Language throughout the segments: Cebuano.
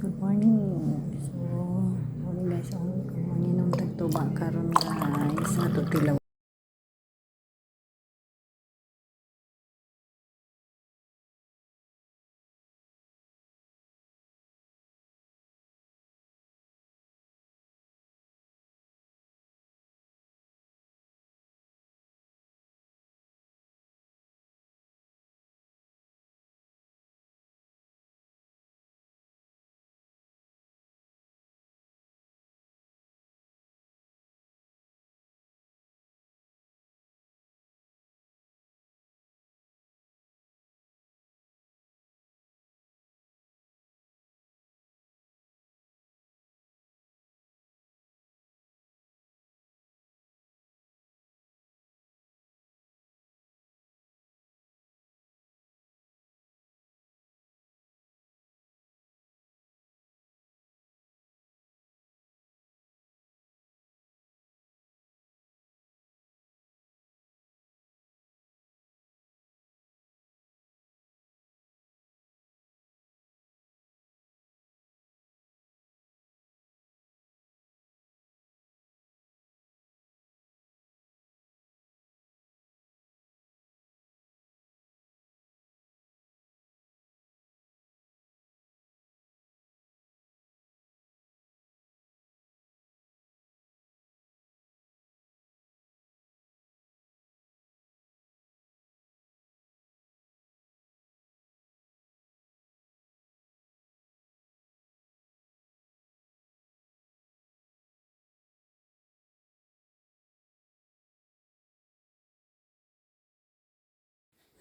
Good morning. So, morning, guys. So, manginom tag tuba karon, guys. Ato tilaw.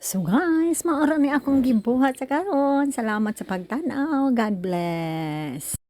So guys, mao ra ni akong gibuhat sa karon. Salamat sa pagtanaw. God bless.